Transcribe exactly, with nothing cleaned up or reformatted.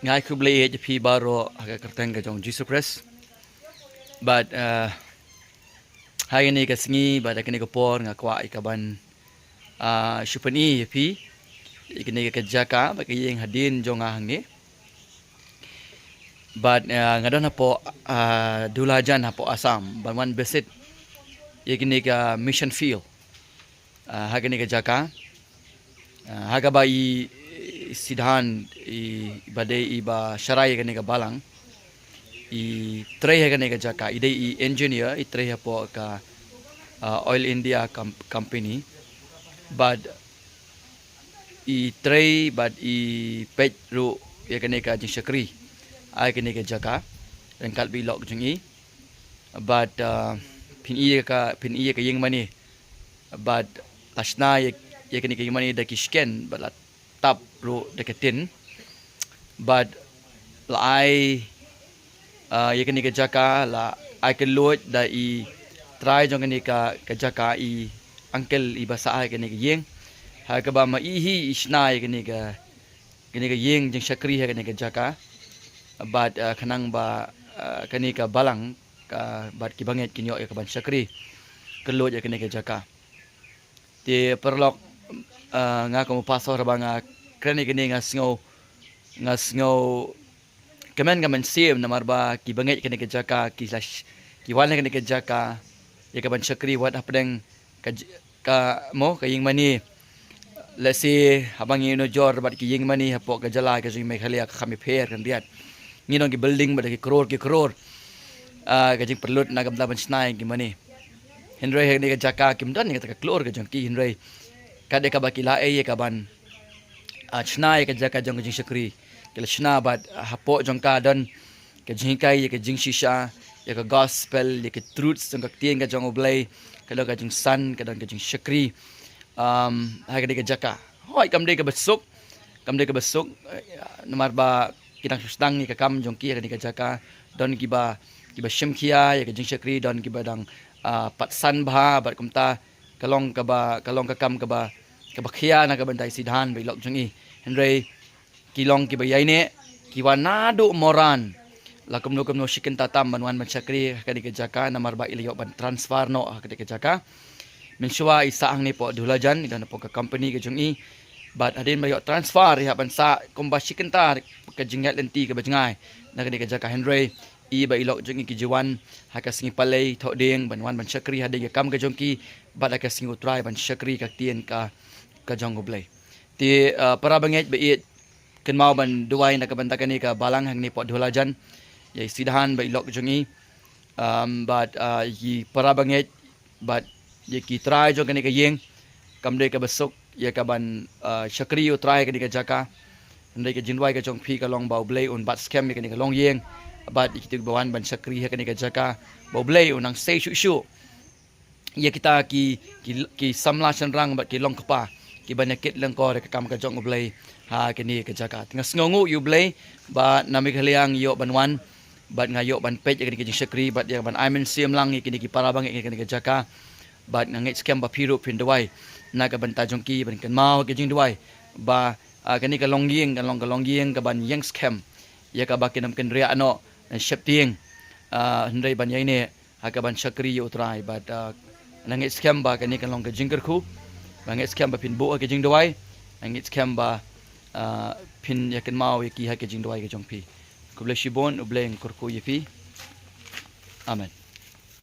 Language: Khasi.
Nga ai khublei ïa phi baroh ha ka kyrteng ka jong Jisu Khrist. Bad, eh, ha kane ka sngi, bad ha kane ka por nga kwah ïa ka ban, ah, shu pyni ïa phi ïa kane ka jaka, bad ka ïing hadien jong nga hangne. Bad, ah, nga don hapoh, ah, Dulajan hapoh Assam, ban wan visit ïa kane ka mission field. Ah, ha kane ka jaka. Ah, ha kaba i, i Sidhan, i ba dei i ba sharai kane ka balang. I trei ha kane ka jaka, i dei i engineer, i trei hapoh ka, ah, Oil India com-, company. Bad i trei, bad i peit ruh ïa kane ka jingshakri ha kane ka jaka. Ryngkat bad i lok jong i. Bad, ah, phin ïohi ïa ka, phin ïohi ïa ka ïing mane. Bad la shna ïa, ïa kane ka ïing mane da ki shken, bad la tap ruh da ka tin. Bad la ai, ah, ïa kane ka jaka, la ai kylluid da i trai jong kane ka, ka jaka, i uncle i ba sah ha kane ka ïing. Ha kaba ma i hi i shna ïa kane ka, kane ka ïing jingshakri ha kane ka jaka. Bad, ah, khnang ba, ah, kane ka balang, ka, bad ki bangeit kin ïoh ïa ka ban shakri kylluid ïa kane ka jaka. Te paralok, ah, nga kum u pastor ba nga kren ïa kane nga sngew, nga sngew kmen ka mynsiem namar ba ki bangeit kane ka jaka, ki la sh-, ki wan ha kane ka jaka ïa ka ban shakri wat hapdeng ka j-, ka mo, ka ïing mane. Lehse haba ngi ïanujor bad ki ïing mane hapoh ka jylla ka jong Meghalaya ka kham ïapher khyndiat. Ngi don ki building bad ki klur ki klur, ah, ka jingpynlut na ka bynta ban shna ïa ki mane. Hynrei ha kane ka jaka kim don ïa kata ka klur ka jong ki, hynrei ka dei kaba ki la ai ïa ka ban, ah, shna ïa ka jaka jong ka jingshakri. Ki la shna bad, ah, hapoh jong ka don ka jinghikai ïa ka jingshisha, ïa ka gospel, ïa ka truths jong ka ktien ka jong U Blei, ka don ka jingsan, ka don ka jingshakri. Um, ha kane ka jaka. Hooid, kam dei kaba suk, kam dei kaba suk, eh, namar ba ki dang shu sdang ïa ka kam jong ki ha kane ka jaka. Don kiba, kiba shim khia ïa ka jingshakri, don kiba dang, ah, pat san bha, bad kumta ka long kaba, ka long ka kam kaba, kaba khia na ka bynta i Sidhan bad i lok jong i. Hynrei ki long kiba ïaineh, ki wan naduh Moran. La kumno kumno shi kynta tam ban wan ban shakri ha kane ka jaka namar ba i la ïoh ban transfer noh ha kane ka jaka. Mynshuwa i sah hangne hapoh Dulajan, i don hapoh ka company ka jong i. Bad hadien ba ïoh transfer i hap ban sah kumba shi kynta ka jingïaid lynti kaba jngai na kane ka jaka, hynrei i bad i lok jong i ki ju wan ha ka sngi Palei Thohdieng ban wan ban shakri hadien ka kam ka jong ki, bad ha ka sngi U Trai ban shakri ka ktien ka, ka jong U Blei. Te, ah, para bangeit ba ïeit, kynmaw ban duwai na ka bynta kane ka balang hangne hapoh Dulajan. Ïa i Sidhan bad i lok jong i. Um, bad, ah, ïa ki para bangeit bad ïa ki trai jong kane ka ïing. Kam dei kaba suk ïa ka ban, ah, shakri ïa U Trai ha kane ka jaka. Hynrei ka jingduwai ka jong phi ka long ba U Blei un bat skhem ïa kane ka longïing. Bad ïa kito kiba wan ban shakri ha kane ka jaka, ba U Blei un nang sei shuh shuh ïa kita ki, ki, ki samla shynrang bad ki longkpa kiba ïakit lyngkor ïa ka kam ka jong U Blei ha kane ka jaka. Te nga sngewnguh ïa U Blei ba na Meghalaya nga ïoh ban wan bad nga ïoh ban peit ïa kane ka jingshakri bad ïa ban ai mynsiem lang ïa kine ki para bangeit ïa kane ka jaka. Bad nga ngeit skhem ba phi ruh phin duwai na ka bynta jong ki, ban kynmaw ïa ka jingduwai ba, ah, kane ka longïing kan long ka longïing kaban ïeng skhem ïa kaba kin ym kynriah noh, sheptieng, ah, hynrei ban ïaineh ha ka ban shakri ïa U Trai. Bad, ah, nga ngeit skhem ba kane kan long ka jingkyrkhu. Nga ngeit skhem ba phin buh ha ka jingduwai. Nga ngeit skhem ba, ah, phin ïakynmaw ïa ki ha ka jingduwai ka jong phi. Khublei shibun, U Blei un kyrkhu ïa phi. Amen.